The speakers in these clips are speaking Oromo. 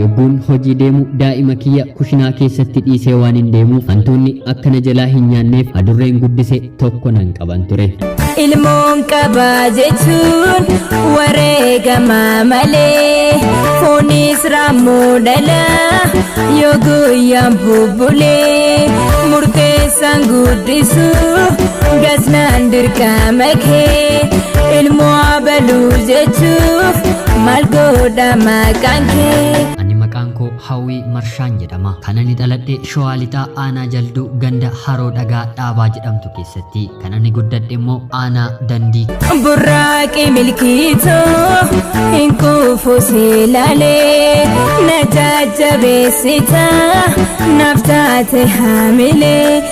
Yogguun hojii deemu daa'ima kiyya kushinaa keessatti dhiisee waan hin deemuuf hantuunni akka na jalaa hin nyaanneef adurreen guddise tokko nan qaban ture. Ilmoon qabaa jechuun wareegamaa malee foonis raammoo dhalaa yoo guyyaan bubbulee murteessaan guddisuu gasnaan dirqama kee ilmoo abaluu jechuuf maal godha maqaan kee. Ani maqaan koo Hawwii Marshaan jedhama. Kan ani dhaladhe Shawaa Lixaa Aanaa Jalduu ganda Haroo Dhagaa Dhaabaa jedhamtu keessatti. Kan ani guddadhe immoo Aanaa Dandii. Burraaqi milkiitoo hin quufu silaalee na jajjabeessita naaf taate haamilee.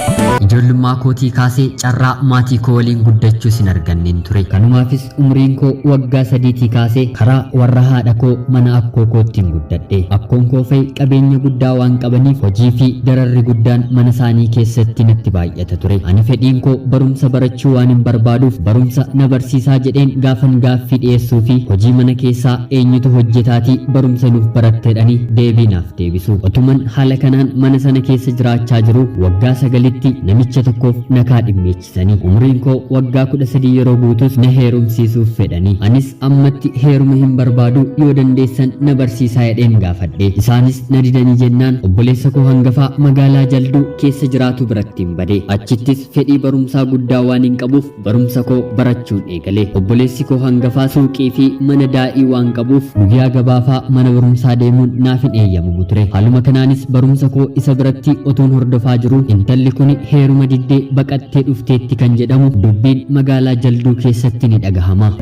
Ijoollummaa kootii kaasee carraa maatii koo waliin guddachuus hin arganneen ture. Kanumaafis umriin koo waggaa 3tii kaasee karaa warra haadha koo mana akkoo koottiin guddadhe. Akkoon koo fa'i qabeenya guddaa waan qabaniif hojii fi dararri guddaan mana isaanii keessatti natti baay'ata ture. Ani fedhiin koo barumsa barachuu waan hin barbaaduuf barumsa na barsiisaa jedheen gaafan gaaffii dhiyeessuu fi hojii mana keessaa eenyutu hojjetaatii barumsa nuuf barattedhanii deebii naaf deebisu. Otuman haala kanaan mana sana keessa jiraachaa jiru waggaa 9tti namicha tokkoof na kaadhimmeechisanii. Umriin koo waggaa 13 yeroo guutus na heerumsiisuuf fedhanii. Anis ammatti heeruma hin barbaadu yoo dandeessan na barsiisaa jedheen gaafadhe. Isaanis na didanii jennaan obboleessa koo hangafaa magaalaa Jalduu keessa jiraatu birattiin bade. Achittis fedhii barumsaa guddaa waan hin qabuuf barumsa koo barachuun eegale. Obboleessi koo hangafaa suuqii fi mana daa'ii waan qabuuf guyyaa gabaafaa mana barumsaa deemuun naaf hin eeyyamamu ture. Haaluma kanaanis barumsa koo isa biratti otuun hordofaa jiru intalli kuni heeruma diddee baqattee dhufteetti kan jedhamu dubbiin magaalaa Jalduu keessatti ni dhagahama.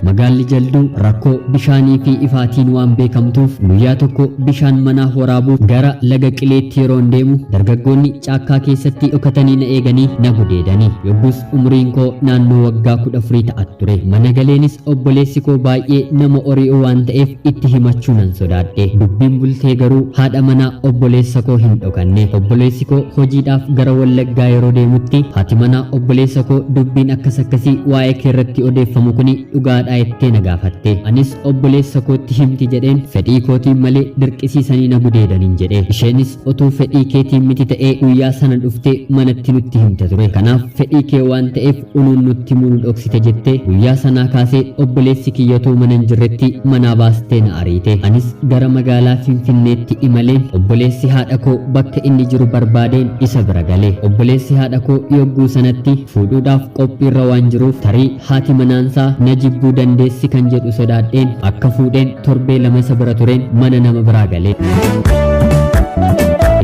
Magaalli Jalduu rakkoo bishaanii fi ifaatiin waan beekamtuuf guyyaa tokko bishaan manaa waraabuuf gara laga Qileetti yeroon deemu dargaggoonni caakkaa keessatti dhokatanii na eeganii na gudeedani. Yoggus umriin koo naannoo waggaa 14 ta'a ture. Mana galeenis obboleessi koo baay'ee nama ori'u waan ta'eef itti himachuu nan sodaadhe. Dubbiin bultee garuu haadha manaa obboleessa koo hin dhokanne. Obboleessi koo hojiidhaaf gara Wallaggaa yeroo deemutti haati manaa obboleessa koo dubbiin akkas akkasii waa'ee kee irratti odeeffamu kuni dhugaadhaa jettee na gaafatte. Anis obboleessa kootti himti jedheen fedhii kootiin malee dirqisiisanii na gudeedanin jedhe. Isheenis otuu fedhii keetiin miti ta'ee guyyaa sana dhuftee manatti nutti himta ture. Kanaaf fedhii kee waan ta'eef unuun nutti himuu nu dhoksite jettee guyyaa sanaa kaasee obboleessi kiyya otuu mana hin jirretti manaa baastee na ariite. Anis gara magaalaa Finfinneetti imaleen obboleessi haadha koo bakka inni jiru barbaadeen isa bira gale. Obboleessi haadha koo yogguu sanatti fuudhuudhaaf qophiirra waan jiruuf tarii haati manaansaa na jibbuu dandeessi kan jedhu sodaadheen akka fuudheen torbee 2 isa bira tureen mana nama biraa gale.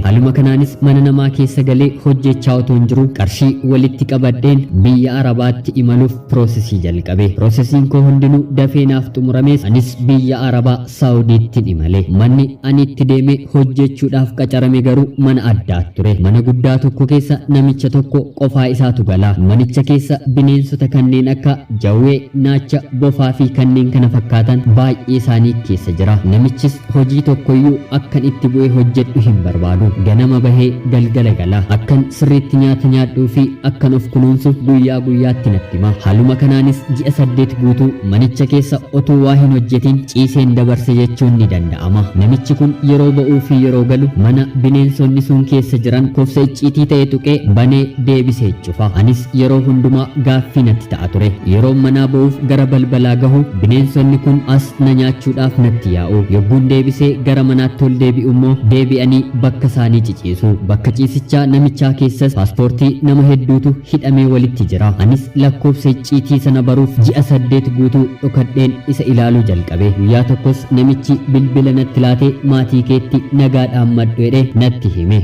Haaluma kanaanis mana namaa keessa galee hojjechaa otoon jiru qarshii walitti qabadheen biyya Arabaatti imaluuf piroosesii jalqabe. Piroosesiin koo hundinuu dafee naaf xumuramees anis biyya Arabaa Saawudiittin imale. Manni ani itti deeme hojjechuudhaaf qacarame garuu mana addaa ture. Mana guddaa tokko keessa namicha tokko qofaa isaatu gala. Manicha keessa bineensota kanneen akka jawwee, naacha, bofaa fi kanneen kana fakkaatan baay'ee isaanii keessa jira. Namichis hojii tokkoyyuu akkan itti bu'ee hojjedhu hin barbaadu. Ganama bahee galgala gala. Akkan sirriitti nyaata nyaadhuu fi akkan of kunuunsu guyyaa guyyaatti natti hima. Haaluma kanaanis ji'a 8 guutuu manicha keessa otuu waa hin hojjetin ciiseen dabarse jechuun ni danda'ama. Namichi kun yeroo ba'uu fi yeroo galu mana bineensonni sun keessa jiran kofsa icciitii ta'e tuqee banee deebisee cufa. Anis yeroo hundumaa gaaffii natti ta'a ture. Yeroon manaa ba'uuf gara balbalaa gahu bineensonni kun as na nyaachuudhaaf natti yaa'u. Yogguun deebisee gara manaatti ol deebi'u immoo deebi'anii bakka isaanii ciciisu. Bakka ciisichaa namichaa keessas paaspoortii nama hedduutu hidhamee walitti jira. Anis lakkoofsa icciitii sana baruuf ji'a 8 guutuu dhokadheen isa ilaaluu jalqabe. Guyyaa tokkos namichi bilbila natti laatee maatii keetti nagaa dhaammadhu jedhee natti hime.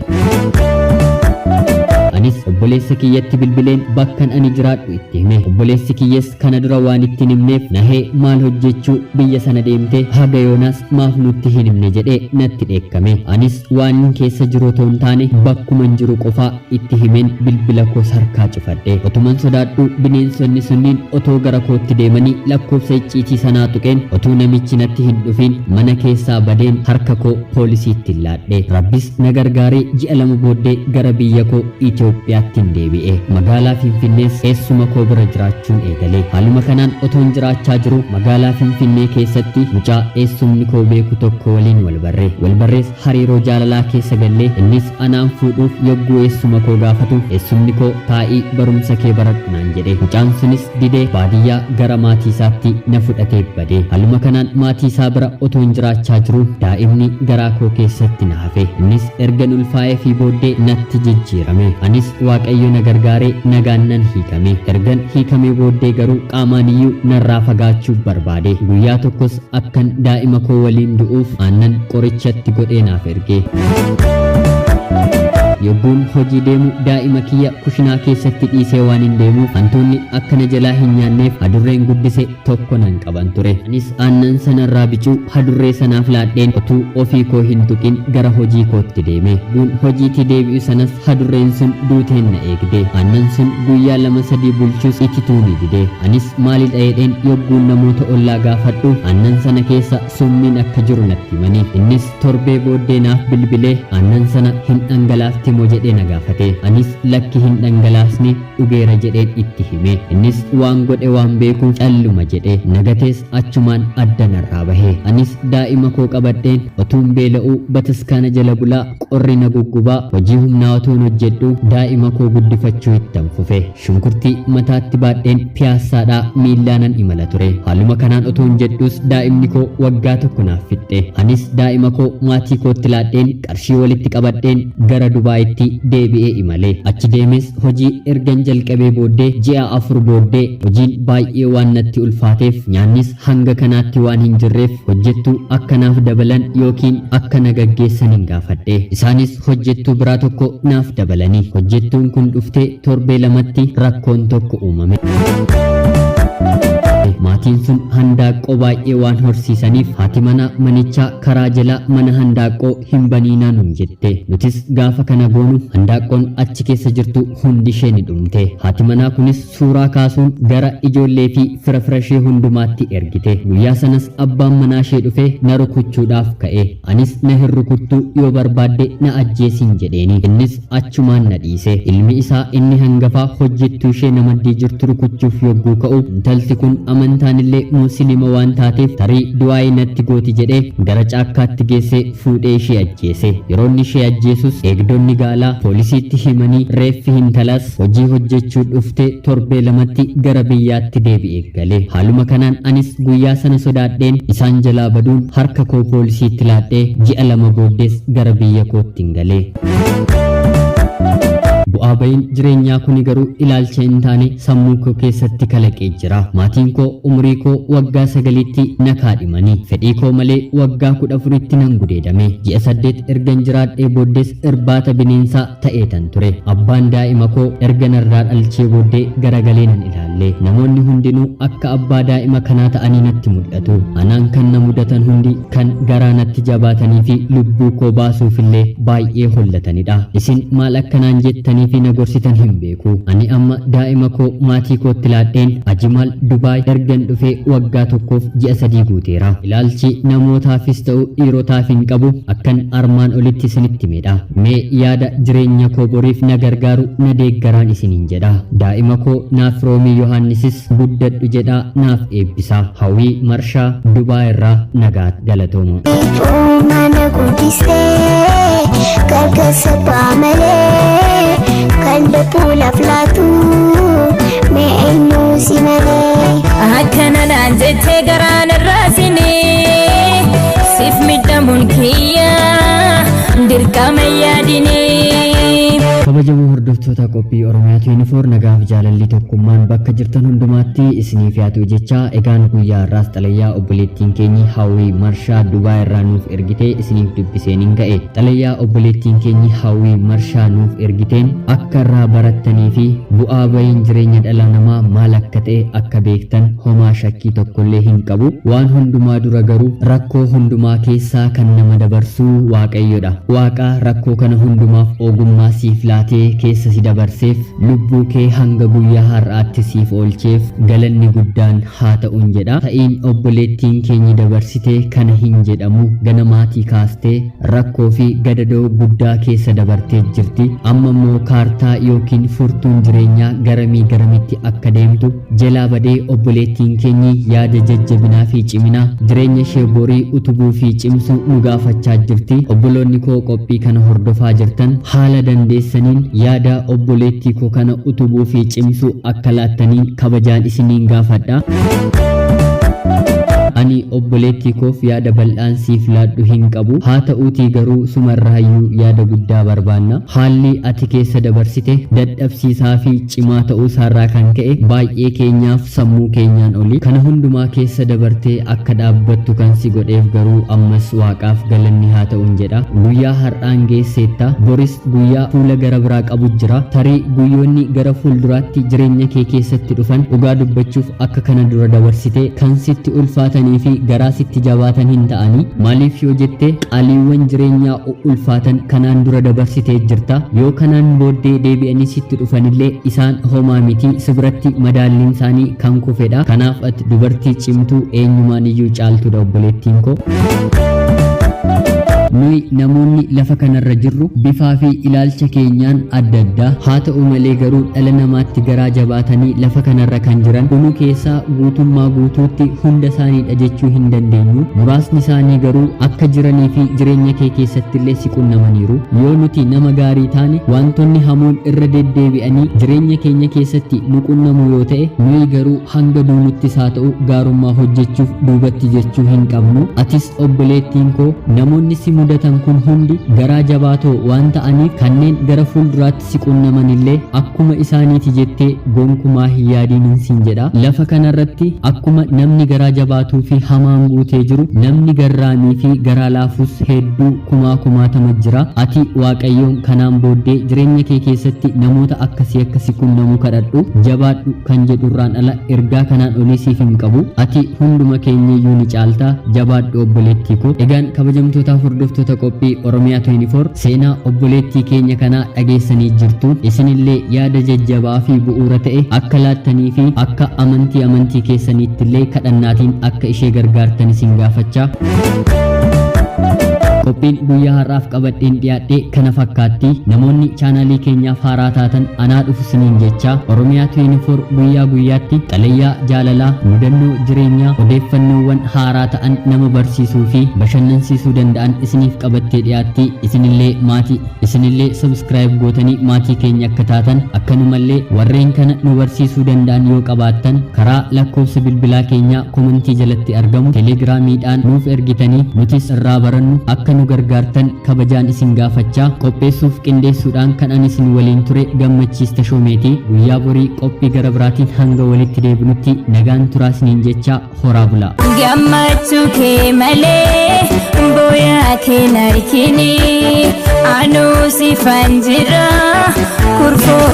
Anis obboleessa kiyyatti bilbileen bakkan ani jiraadhu itti hime. Obboleessi kiyyas kana dura waan itti hin himneef nahee maal hojjechuu biyya sana deemte haga yoonaas maaf nutti hin himne jedhee natti dheekkame. Anis waanin keessa jiru otoo hin taane bakkuman jiru qofaa itti himeen bilbila koos harkaa cufadhe. Otuman sodaadhuu bineensonni sunniin otoo gara kootti deemanii lakkoofsa icciitii sanaa tuqeen otuu namichi natti hin dhufiin mana keessaa badeen harka koo poolisiittin laadhe. Rabbis na gargaaree ji'a 2 booddee gara biyya koo Itoophiyaa Itoophiyaattin deebi'e. Magaalaa Finfinnees eessuma koo bira jiraachuun eegale. Haaluma kanaan otoon jiraachaa jiruu magaalaa Finfinnee keessatti mucaa eessumni koo beeku tokko waliin wal barre. Wal barrees hariiroo jaalalaa keessa gallee innis anaan fuudhuuf yogguu eessuma koo gaafatu eessumni koo taa'ii barumsa kee baradhu naan jedhe. Mucaan sunis didee baadiyyaa gara maatii isaatti na fudhatee bade. Haaluma kanaan maatii isaa bira otoon jiraachaa jiruu daa'imni garaa koo keessatti na hafe. Innis ergan ulfaa'eefii booddee natti jijjiirame. Anis Waaqayyo na gargaaree nagaan nan hiikame. Ergan hiikamee booddee garuu qaamaaniyyuu narraa fagaachuuf barbaade. Guyyaa tokkos akkan daa'ima koo waliin du'uuf aannan qorichatti godhee naaf erge. Yogguun hojii deemu daa'ima kiyya kushinaa keessatti dhiisee waanin deemuuf hantuunni akka na jalaa hin nyaanneef hadurreen guddise tokko nan qaban ture. Anis aannan sanarraa bicuu hadurree sanaaf laadheen otuu ofii koo hin tuqin gara hojii kootti deeme. Yogguun hojiitii deebi'u sanas hadurreen sun duuteen na eegde. Aannan sun guyyaa 2 3 bulchus itituu ni dide. Anis maalidha jedheen yogguun namoota ollaa gaafadhu aannan sana keessa summiin akka jiru natti himani. Innis torbee booddee naaf bilbilee aannan sana hin dhangalaaftemo jedhee na gaafate. Anis lakki hin dhangalaasne dhugeera jedheen itti hime. Innis waan godhe waan beekuuf calluma jedhe. Na gatees achumaan adda narraa bahe. Anis daa'ima koo qabadheen otuun beela'uu bataskaana jala bulaa qorri na guggubaa hojii humnaa otuun hojjedhuu daa'ima koo guddifachuu ittan fufe. Shunkurtii mataatti baadheen piyaassaadhaa miillaanan imala ture. Haaluma kanaan otuun jedhuus daa'imni koo waggaa tokko naaf fixxe. Anis daa'ima koo maatii kootti laadheen qarshii walitti qabadheen gara Dubaayitti deebi'ee imale. Achi deemees hojii ergan jalqabee booddee ji'a 4 booddee hojiin baay'ee waan natti ulfaateef nyaannis hanga kanaatti waan hin jirreef hojjettuu akka naaf dabalan ykn akka na gaggeessanin gaafadhe. Isaanis hojjettuu biraa tokko naaf dabalani. Hojjettuun kun dhuftee torbee lamatti rakkoon tokko uumame. Maatiin sun handaaqqoo baay'ee waan horsiisaniif haati manaa manichaa karaa jalaa mana handaaqqoo hin baniinaa nun jette. Nutis gaafa kana goonu handaaqqoon achi keessa jirtu hundishee ni dhumte. Haati manaa kunis suuraa kaasuun gara ijoollee fi fira firashee hundumaatti ergite. Guyyaa sanas abbaan manaashee dhufee na rukuchuudhaaf ka'e. Anis na hin rukuttu yoo barbaadde na ajjeesiin jedheeni. Innis achumaan na dhiise. Ilmi isaa inni hangafaa hojjettuu ishee na maddii jirtu rukuchuuf yogguu ka'u, intalti kun amantaanillee Muusilima waan taateef tarii du'aa'ii natti gooti jedhee gara caakkaatti geessee fuudhee ishee ajjeese. Yeroo inni ishee ajjeesus eegdonni gaalaa poolisiitti himanii reeffi hintalaas hojii hojjechuu dhuftee torbee lamatti gara biyyaatti deebi'ee gale. Haaluma kanaan anis guyyaa sana sodaadheen isaan jalaa baduun harka koo poolisiitti laadhee ji'a 2 booddees gara biyya koottin gale. Bu'aa ba'iin jireenyaa kuni garuu ilaalcha hin taane sammuu koo keessatti kalaqee jira. Maatiin koo umurii koo waggaa 9tti na kaadhimani. Fedhii koo malee waggaa 14tti nan gudeedame. Ji'a 8 ergan jiraadhee booddees irbaata bineensaa ta'eetan ture. Abbaan daa'ima koo erga narraa dhalchee booddee garagalee nan ilaalle. Namoonni hundinuu akka abbaa daa'ima kanaa ta'anii natti mul'atu. Anaan kan na mudatan hundi kan garaa natti jabaatanii fi lubbuu koo baasuufillee baay'ee hollatanidha. Isin maal akka naan jettanii fi na gorsitan hin beeku. Ani amma daa'ima koo maatii kootti laadheen Ajimaal, Dubaay, ergan dhufee waggaa tokkoof ji'a 3 guuteera. Ilaalchi namootaafis ta'u dhiirotaafin qabu akkan armaan olitti isinitti himedha. Mee yaada jireenya koo boriif na gargaaru na deeggaraan isiniin jedha. Daa'ima koo naaf Roomii Yohaannisis guddadhu jedhaa naaf eebbisaa. Hawwii Marshaa, Dubaay irraa nagaatti. Galatooma. Uumaa na guddistee gargaarsa abbaa malee kan lubbuu naaf laatu mee eenyu si malee. Akkana naan jettee garaa narraa sinii siif midhamuun kiyya dirqama yaadinii. Kabajamoo hordoftoota qophii Oromiyaa 24 nagaaf jaalalli tokkummaan bakka jirtan hundumaatti isiniif yaa ta'u jechaa egaan guyyaa har'aas xalayaa obboleettiin keenyi Hawwii Marshaa Dubaay irraa nuuf ergite isiniif dubbiseen hin ka'e. Xalayaa obboleettiin keenyi Hawwii Marshaa nuuf ergiteen akka irraa barattanii fi bu'aa ba'iin jireenya dhala namaa maal akka ta'e akka beektan homaa shakkii tokkollee hin qabu. Waan hundumaa dura garuu rakkoo hundumaa keessaa kan nama dabarsuu Waaqayyodha. Waaqa rakkoo kana hundumaaf ogummaa siif laatee baatee keessa si dabarseef, lubbuu kee hanga guyyaa har'aatti siif oolcheef galanni guddaan haa ta'uun jedha. Ta'iin obboleettiin keenyi dabarsite kana hin jedhamu. Ganamaatii kaastee rakkoo fi gadadoo guddaa keessa dabartee jirti. Amma immoo kaartaa yookiin furtuun jireenyaa garamii garamitti akka deemtu jalaa badee obboleettiin keenyi yaada jajjabinaa fi ciminaa jireenya ishee borii utubuu fi cimsuu nu gaafachaa jirti. Obboloonni koo qophii kana hordofaa jirtan haala dandeessaniin yaada obboleettii koo kana utubuu fi cimsuu akka laattaniin kabajaan isiniin gaafadha. Ani obboleettii koof yaada bal'aan siif laadhu hin qabu. Haa ta'uutii garuu sumarraayyuu yaada guddaa barbaanna. Haalli ati keessa dabarsite dadhabsiisaa fi cimaa ta'uu isaarraa kan ka'e baay'ee keenyaaf sammuu keenyaan oli. Kana hundumaa keessa dabartee akka dhaabbattu kan si godheef garuu ammas Waaqaaf galanni haa ta'uun jedha. Guyyaa har'aan geesseetta, boris guyyaa fuula gara biraa qabu jira. Tarii guyyoonni gara fuulduraatti jireenya kee keessatti dhufan dhugaa dubbachuuf akka kana dura dabarsite kan sitti ulfaatanii fi garaa sitti jabaatan hin ta'anii. Maaliif yoo jette, qaaliiwwan jireenyaa ulfaatan kanaan dura dabarsitee jirta. Yoo kanaan booddee deebi'anii sitti dhufanillee isaan homaa miti, si biratti madaalliin isaanii kan kufedha. Kanaaf ati dubartii cimtuu eenyumaan iyyuu caaltudha, obboleettiin koo. Nuyi namoonni lafa kanarra jirru bifaa fi ilaalcha keenyaan adda addaa. Haa ta'u malee garuu dhala namaatti garaa jabaatanii lafa kanarra kan jiran unu keessaa guutummaa guutuutti hunda isaaniidha jechuu hin dandeenyu. Muraasni isaanii garuu akka jiranii fi jireenya kee keessatti illee si qunnamaniiru. Yoo nuti nama gaarii taane wantoonni hamoon irra deddeebi'anii jireenya keenya keessatti nu qunnamu yoo ta'e, nuyi garuu hanga duunuttis haa ta'u gaarummaa hojjechuuf duubatti jechuu hin qabnu. Atis obboleettiin koo, namoonni si mudatan kun hundi garaa jabaatoo waan ta'aniif kanneen gara fuulduraatti si qunnaman illee akkuma isaaniiti jettee gonkumaa hin yaadiin siin jedha. Lafa kanarratti akkuma namni garaa jabaatuu fi hamaan guutee jiru, namni garraamii fi garaa laafus hedduu kumaa kumaatama jira. Ati Waaqayyoon kanaan booddee jireenya kee keessatti namoota akkasii akkasi qunnamu kadhadhu. Jabaadhu kan jedhurraan ala ergaa kanaan olii siif hin qabu. Ati hunduma keenyayyuu ni caalta. Jabaadhu, obboleettii koo. Egaan kabajamtootaaf hordoftoota qophii Oromiyaa 24, seenaa obboleettii keenya kanaa dhageessanii jirtu. Isinillee yaada jajjabaa fi bu'uura ta'e akka laattanii fi akka amantii amantii keessaniittillee kadhannaatiin akka ishee gargaartan isin gaafachaa, qophiin guyyaa har'aaf qabadheen dhiyaadhe kana fakkaatti. Namoonni chaanaalii keenyaaf haaraa taatan anaa dhufu siniin jecha. Oromiyaa 24 guyyaa guyyaatti xalayaa jaalalaa, mudannoo jireenyaa, odeeffannoowwan haaraa ta'an nama barsiisuu fi bashannansiisuu danda'an isiniif qabattee dhiyaatti. Isinillee maatii, isinillee subscribe gootanii maatii keenya akka taatan, akkanumallee warreen kana nu barsiisuu danda'an yoo qabaattan karaa lakkoofsa bilbilaa keenyaa komentii jalatti argamu telegiraamiidhaan nuuf ergitanii nutis irraa barannu akka nu gargaartan kabajaan isin gaafachaa, qopheessuuf qindeessuudhaan kan ani isin waliin ture Gammachiis Tashoomeeti. Guyyaa borii qophii gara biraatiin hanga walitti deebinutti nagaan turaa isiniin jecha, horaa bulaa. Gammachuu kee malee booyaa kee narkini, anuu sifan jira kurfoo.